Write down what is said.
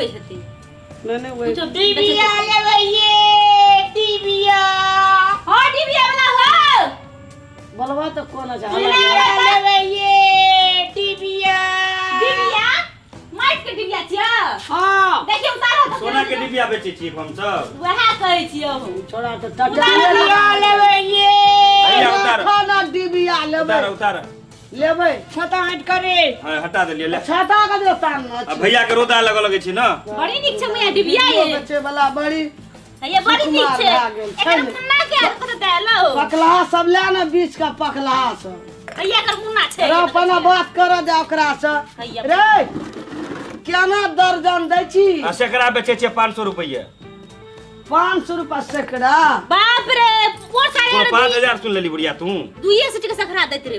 ओहि हेतै। नहि नहि, ओहि कुछो डिबिया लेबै ये, डिबिया। हाँ, डिबिया वाला हो। बोलबा तऽ कोन छै? डिबिया लेबै ये, डिबिया। डिबिया माटि के डिबिया छियै? हाँ। देखियौ, उतारो तऽ। सोना के डिबिया बेचै छी हमसब? वएह कहै छियै हम। छोड़ा तऽ टटा। डिबिया लेबै ये। भैया, उतार। खाना डिबिया लेबै। उतार, उतार। लेबै। छता हट करे। हाँ, हटा देलियै, ले। छता के दे तान। आ भैया के रौदा लगऽ लगै छै ने। बड़ी नीक छै मैया डिबिया ये। बेचे वाला बड़ी ये बड़ी नीक सुकुमार छै। भए गेल छै एकर ने। मुन्ना के आर कतऽ देलो? पकलाहा सब ले ने, बीच का पकलाहा सब। भैया, एकर मुन्ना छै। रे, अपना बात कर जा ओकरा से। हैया। रे, केना दर्जन दै छी? आ सेकड़ा बेचै छियै 500 रुपैआ। 500 रुपआ सैकड़ा? बाप रे, पोर साढ़े 5000 सुन लेली बुढ़िया तू। 200 टका सखरा दैत रे।